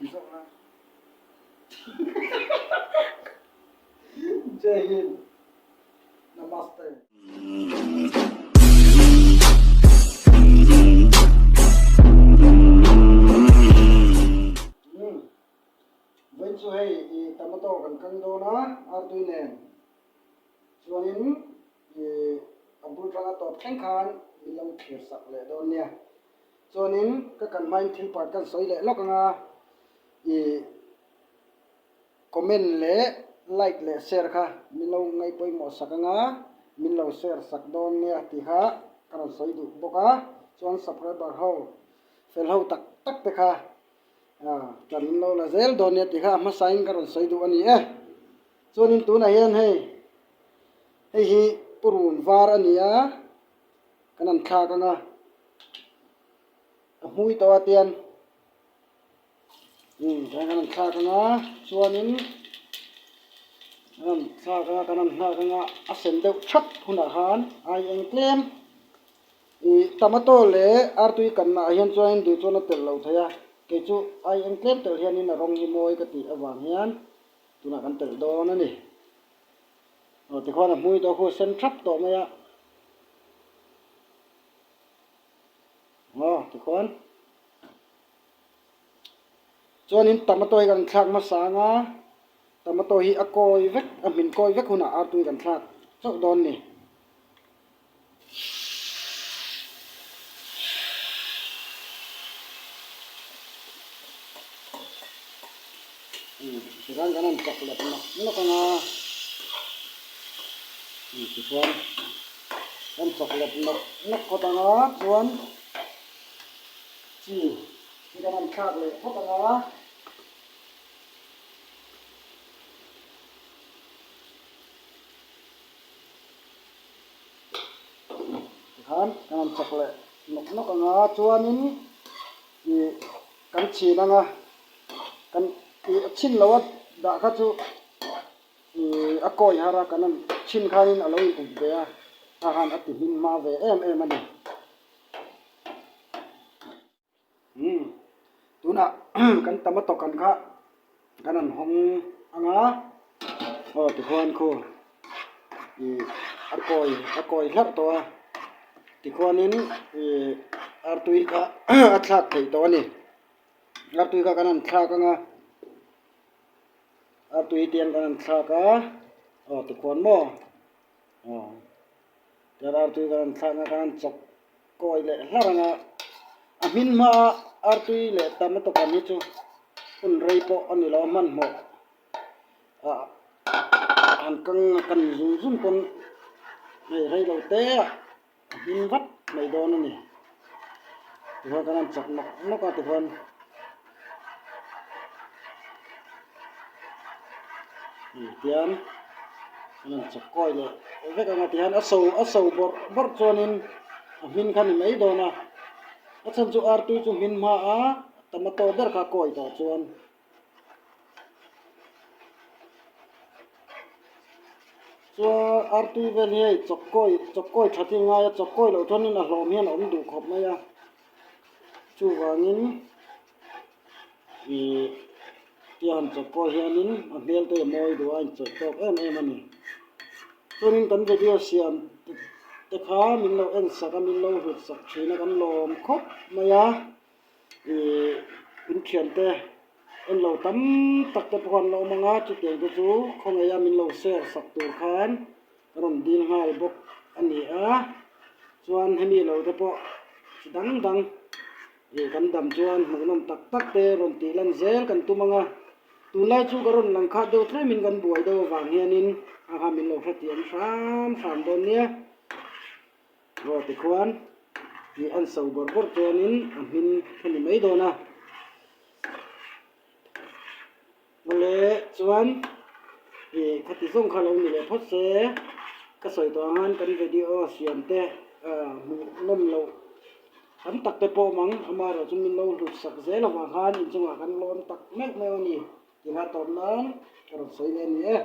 ti zawk la. Jai Hind. Namaste. Vawiin chu hei i tomato kan kang dawn a, artui nen. Chuanin i a bul tanga tawp thleng khan min lo thlir sak leh dawn nia. Chuanin ka kan hmain thil part kan sawi leh lawk anga i comment leh like leh share kha min lo ngaih pawimawh sak anga min lo share sak dawn nia tih kha ka rawn sawi duh bawk a. Chuan subscriber ho fel ho tak tak te kha Ṭan in lo la zel dawn nia tih kha a hmasain ka rawn sawi duh a ni e. Chuanin tunah hian hei, hei hi purun var a ni a, kan han thlak ang a, a hmui tawh a tian umm tihian kan han thlak ang a, chuanin kan han thlak ang a, kan han nghak ang a, a sen deuh thap hunah khan ai eng tlem. Ih tomato leh artui kanna ah hian chuan duh chuan a telh lo thei a, kei chu ai eng tlem telh hianin a rawng hi mawi ka tih avang hian tunah kan telh dawn a ni. Aw tikhuan a hmui tawh khu a sen thap tawh mai a, aw tikhuan chuanin tomato hi kan thlak hmasa ang a, tomato hi a kawi vek a hmin kawi vek hunah artui kan thlak chauh dawn a ni. Tikhan kan han chak leh nawk nawk ang a, tichuan kan chak leh nawk nawk phawt ang a chuan chi hi kan han thlak leh phawt ang a. Tikhan kan han chak leh nawk nawk ang a chuanin ih kan chhin ang a kan ih a chhin loh a dah kha chu ih a kawi har a kan han chhin khanin a lo in up ve a a han a ti hlim hma ve em em a ni. Umm tunah kan tomato kan kha kan han hawng ang a aw tikhuan khu ih a kawi a kawi hlarh tawh a tikhuanin ih artui kha a thlak theih tawh a ni artui kha kan han thlak ang a artui te hian kan han thlak a aw tikhuan maw aw tichuan artui kan han thlak ang a kan han chawk. Kawi leh hlar anga a hmin hmaa artui leh tomato kan hi chu hun rei pawh a ni lo a hmanhmawh ah han kang a kan zung zung pawn hei rei lo te ah a hmin vat mai dawn a ni tichuan kan han chak nawk nawk a tichuan. Tihian an han chawk kawi leh vek ang a tihian a so a so bawrh bawrh chuanin a hmin kha ni mai dawn a a chhan chu artui chu hmin hma a tomato ber kha kawi tawh chuan chuan artui vel hi hei chawk kawi chawk kawi tha chi ngai a chawk kawi loh chuanin a hlawm hian a awm duh khawp mai a chuvangin. Ih tia han chawp pawh hianin a hmel te a mawi duh a a inchawih tawk em em a ni. Chuanin kan video siam te kha min lo en sak a min lo hlut sak thin a kan lawm khawp mai a ih in thiante en lo tam tak te pawh an la awm ang a chutiang te chu khawngaih a min lo share sak tur khan ka rawn dil nghal bawk a ni a chuan hemi lo te pawh chi dang dang. Ih kan dam chuan hmuhnawm tak tak te rawn tih lan zel kan tum ang a, tunlai chu ka rawn lang khat deuh tlemin kan buai deuh avang hianin a kha min lo hrethiam hram hram dawn nia. Aw tikhuan ih an so bawrh bawrh chuanin a hmin a ni mai dawn a. Awle chuan ih khati zawng kha lo ni leh phawt se ka sawi tawh ang khan kan video siam te hmuhnawm loh tam tak te pawh awm ang amaherawh chu min lo hlut sak zel avang khan inchungah kan lawm tak meuh meuh a ni tih kha tawp nan ka rawn sawi leh a ni e.